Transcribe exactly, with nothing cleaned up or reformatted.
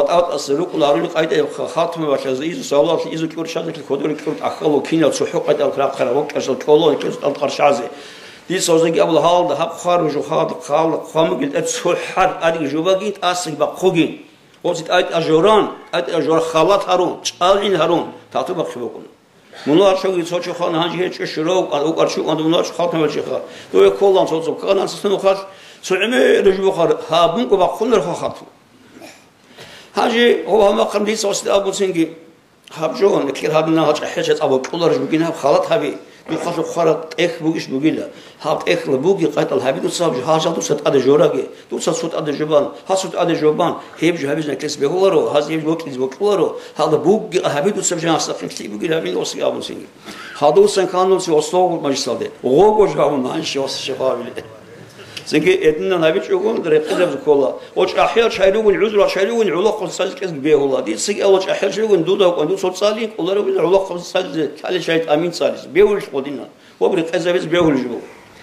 ВатӀа-ватӀасе рукӀун гьарулел къайдаяб ха-, хатму бахъизе изу, савлалъи изу кӀур чӀезеклъи кодоре кӀур тӀахьалу кинал цохӀо къайдал рахъараб вокьарсал кӀоло кӀез тӀалкъаршазе. Дица гьозеги абула гьалда гьаб хъвар жо халда, халда хъван бугел тӀад цохӀар ариги жубаги тӀасги бахъугин. Гъози тӀайтӀа жоран, тӀайтӀа жора халат гьарун, чӀалгӀин гьарун, тату бахъи букӀун. Мунлачоги цо чухъан гьанже гьечӀо шурав, укӀарчу ан мунлачо хатму бачиха. Дове кколан цо-цо кканан сисун хал, цо гӀемер жубухъар, гьаб мунго бахъунар ха хатму. Гьанже гьоб гьамахъан дица васда абуцинги, гьаб жо, никер гьабина гьачӀа хӀеча цӀаб бокьуларищ бугин гьаб халат гьаби, духъалъухъ хвараб тӀехь бугищ бугила. Гьаб тӀехьла буги къайтӀал гьаби дуца гьаб жо, гьажал дуца тӀаде жораги, дуца цо тӀаде жобан, гьасу тӀаде жобан, гьеб жо гьабизе никес бегьуларо, гьаз гьеб жо бокьизе бокьуларо, гьалда буги гьаби дуца жо гьасахъин лъи бугил гьабин оси абуцинги. Гьадусан ханунси ослогъу мажлисалде, гъого жо гьабун гьанже оси шихъабиле. Цинги гьединан гьабичӀого рекъезаб ккола. О чӀахӀиял чай ругел, гӀузрал чай ругел, гӀолохъаб цӀализе кӀезги бегьула. Дицаги ала чӀахӀиял чай ругел, дуда вукӀан, дуцал цӀали, кӀоларав гӀолохъаб цӀализе, цӀали чай тӀамин цӀализе. Бегьулищ гъодинан. Ва рекъезабиз бегьулищ буго.